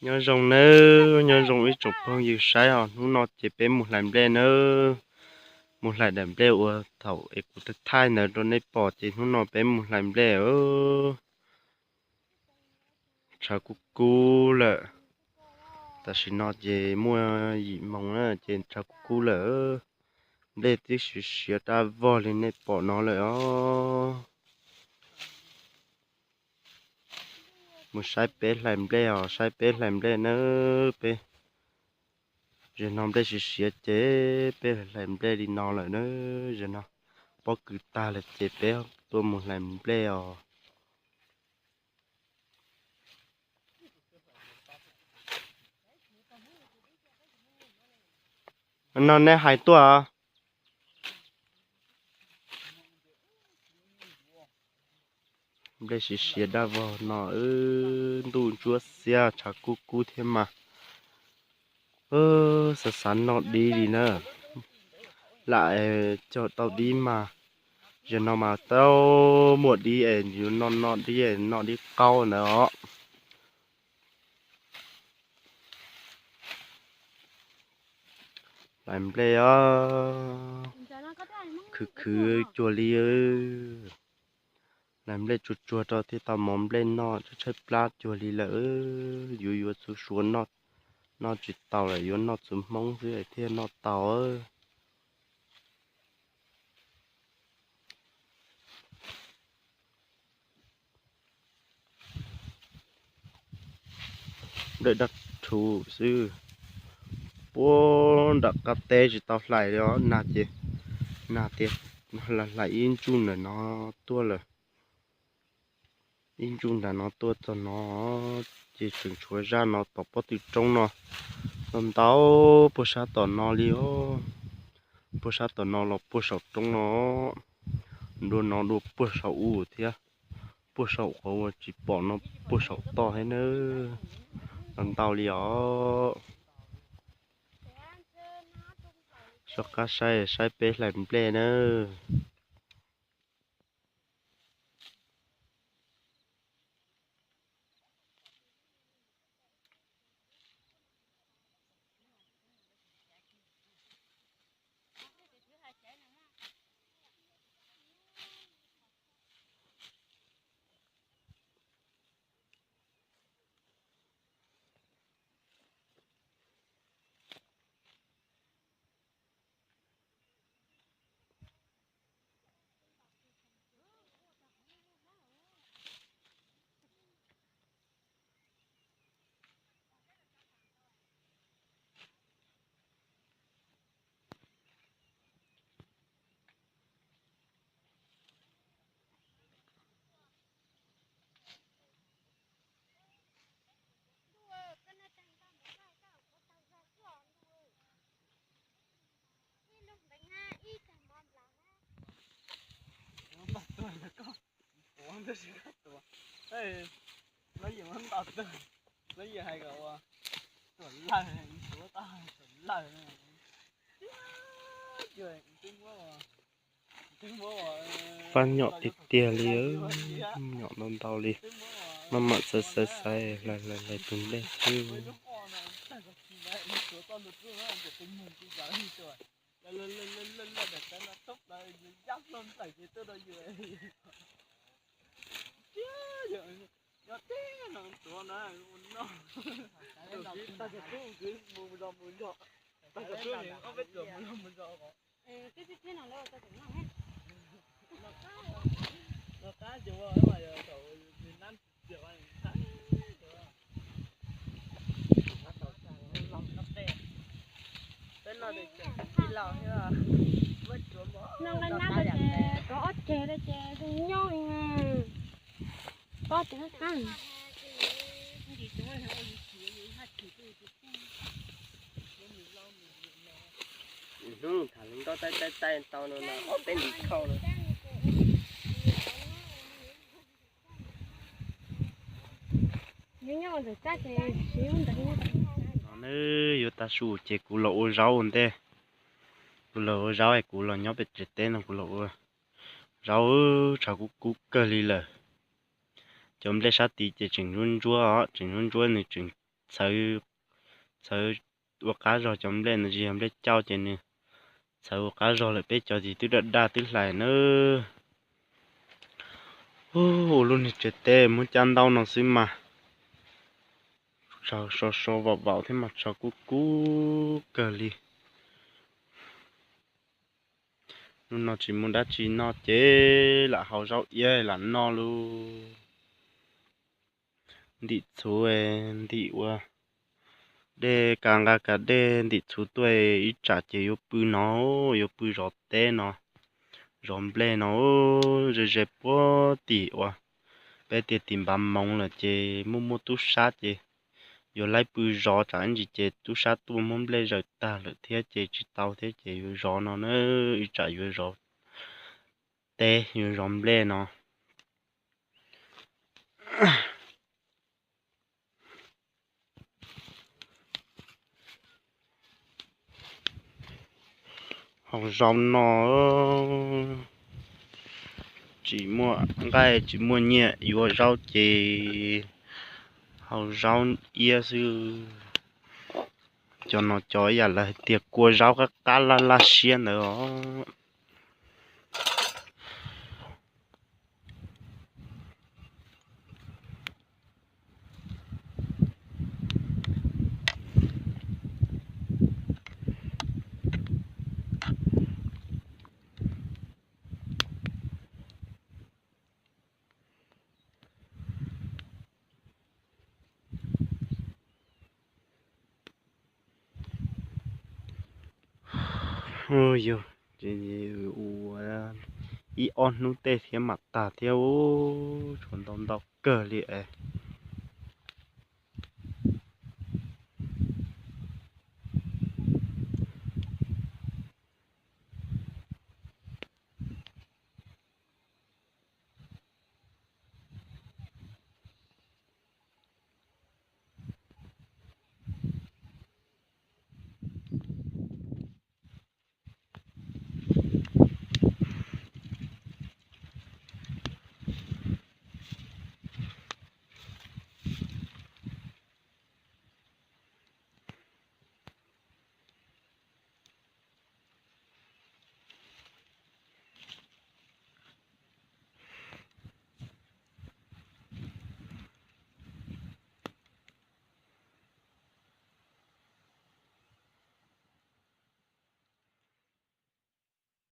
Nyob zoo nawb, nyob zoo ib tsoom phooj ywg saib os, hnub no ces peb mus hlais nplej nawb. Mus hlais daim nplej uas thaum es kuv thaij ntawd rau nej pom ces hnub no peb mus hlais nplej. Tshav kub kub lawm. Tam sim no ces muaj yim moos na ces tshav kub kub lawm. Nplej twb siav siav dab vog li nej pom no lawm os. Mus saib peb hlais nplej os, saib peb hlais nplej nawb peb. Zaum no nplej siav siav ces peb hlais nplej li no lawm na. Zaum no pob kws tag lawm ces peb tuaj mus hlais nplej os. No nej hais tuaj. Nplej siav siav dab vog no, ntuj ntsuab xiab tshav kub kub thiab mas. Xav xav noj dib li na. Lam cog tau dib mas, zaum no mas tau muaj dib es yuav noj noj dib, noj dib qaub ntawd os. Hlais nplej os, khwv khwv cuag li. Hlais nplej tsuag tsuag rau thiaj tau mov nplej noj, tshaib plab cuag li lawm. Yuav yuav txhuv suav noj tsis tau lawm, yuav noj txhuv hmoob xwb thiaj noj tau. Nplej dab rhuv xwb. Puag nram qab teb tsis tau hlais li os, nag ces, nag tias hlais ib ntsuj ntawm no tuaj lawm. Ib ntsuj nram no tuaj txog no ces tseem tshuav zaj no tom pob tw roob no. Ntau ntau puag sab tom no li os. Puag sab tom no los puag saum roob no, dua no dua puag saum u thiab, puag saum qhov uas tsis pom no puag saum toj thiab nawb. Ntau ntau li os. Soj qab saib saib peb hlais nplej nawb. Pab nyom tiag tiag li, nyom ntau ntau li. Maj mam xaiv xaiv xaiv hlais hlais hlais tus nplej xwb. No nqa nab ces rov ob ceg li ces zoo nyob li. Pob ces qab. Hnub tham hluas nkauj taij taij taij tau no no ob peb ntiv khau no. No na, yuav tag su ces kuv los ua zaub ua ntej. Kuv los ua zaub es kuv los nyob pem tsev teb no kuv los ua zaub, tshav kub kub kawg li lawm. Cov nplej sab tid ces tseem ntsuab ntsuab os, tseem ntsuab ntsuab nws tseem txhawv, txhawv ua qab zog cov nplej no tsis yog nplej cauj ces nws txhawv ua qab zog lawm, peb cov ces twb daj daj twb hlais nawb. Ua lub niag tsev teb muab cab ntaub no xwb mas so so vaum vaum thiab mas tsho kub kub kawg li. Hnub no tsis muaj dab tsi noj ces lam hau zaub iab lam noj lauj. Ntim txhuv, ntim ua dej, kav nqa kav dej ntim txhuv tuaj ib tsam ces yuav pw no, yuav pw zov teb no, zov nplej no ze ze puag tim uas peb tias tim npav moov lawm ces muaj muaj tub sab ces yuav laib pw zov tsam ib ntsis ces tub sab tuaj muab nplej zaws tag lawm thiab ces tsis tau thiab ces yuav zov no na, ib tsam yuav zov teb yuav zov nplej no. Hau zaub no tsis muaj nqaij tsis muaj nyiaj yuav zaub ces hau zaub iab xwb. Cov no cov yam lawv hais tias kua zaub qab qab laj laj siab ntawd os. Yog ua ib ob hnub tej thiab mam tag thiab, tshuav ntau ntau kawg li es.